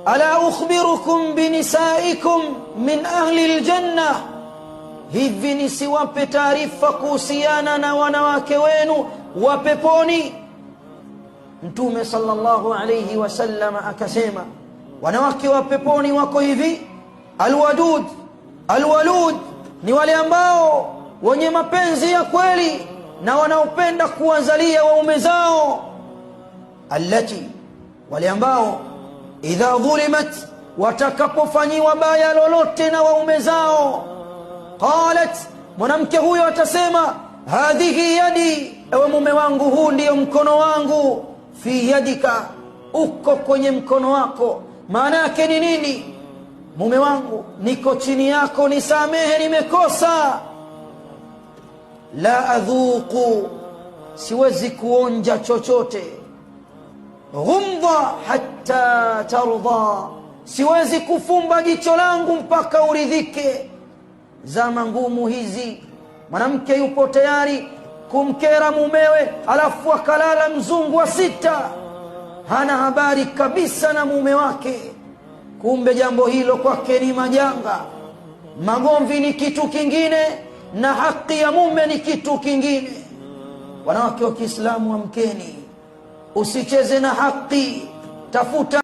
Ala ukhbirukum binisaikum min ahli ljanna, hivi nisiwape taarifa kuhusiana na wanawake wenu wa peponi? Mtume sallallahu alayhi wasallam akasema, wanawake wa peponi wako hivi: alwadud alwalud, ni wale ambao wenye mapenzi ya kweli na wanaopenda kuwazalia waume zao. Allati, wale ambao idha dhulimat, watakapofanyiwa baya lolote na waume zao, qalat, mwanamke huyo atasema hadhihi yadi, ewe mume wangu, huu ndiyo mkono wangu, fi yadika, uko kwenye mkono wako. Maana yake ni nini? Mume wangu, niko chini yako, nisamehe, nimekosa. La adhuqu, siwezi kuonja chochote. Ghumdha hatta tardha, siwezi kufumba jicho langu mpaka uridhike. Zama ngumu hizi, mwanamke yupo tayari kumkera mumewe, alafu akalala mzungu wa sita, hana habari kabisa na mume wake. Kumbe jambo hilo kwake ni majanga. Magomvi ni kitu kingine na haki ya mume ni kitu kingine. Wanawake wa Kiislamu, amkeni, usicheze na haki, tafuta